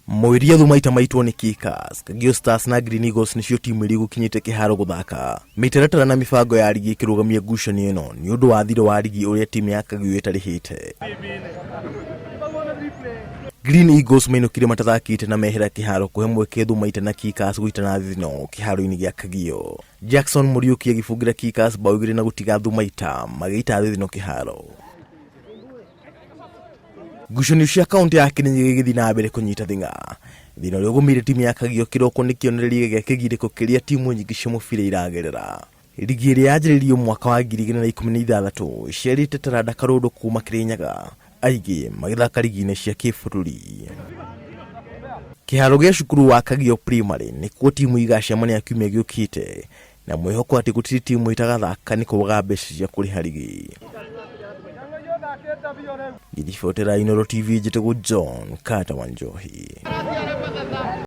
Mwĩria Thumaita maitwo nĩ Kickers, Kagio Stars na Green Eagles nĩcio timu iria igũkinyĩte kĩharo gũthaka. Mĩtaratara na mĩbango ya rigi ĩkĩrũgamia ngucanio ĩno nĩ ũndũ wa thirĩ wa rigi ũrĩa timu ya Kagio ĩtarĩhĩte. Green Eagles mainũkire matathakĩte na mehera kĩharo kũhe mweke Thumaita na Kickers gũitana thithino kĩharo-inĩ gĩa Kagio. Jackson Mũriũki agĩbungĩra Kickers bao igĩrĩ na gũtiga Thumaita magĩita thithino kĩharo. Ngucanio cia kaũntĩ ya Kirinyaga igĩthiĩ na mbere kũnyita thing'a. Thĩna ũrĩa ũgũmĩire timu ya Kagio kĩroko nĩ kĩonereria gĩa kĩgirĩko kĩrĩa timu nyingĩ cia mũbira iragerera. Rigi ĩrĩa yanjĩrĩirio mwaka wa 2016 ĩciarĩte taranda karũndũ kuma Kirinyaga, aingĩ magĩthaka rigi-inĩ cia kĩbũrũri. Kĩharo gĩa cukuru wa Kagio Primary nĩkuo timu igacemania kiumia gĩũkĩte na mwĩhoko atĩ gũtirĩ timu ĩtagathaka nĩ kwaga mbeca cia kũrĩha rigi. Ngĩribotera Inooro TV njĩtagwo John Carter Wanjohi.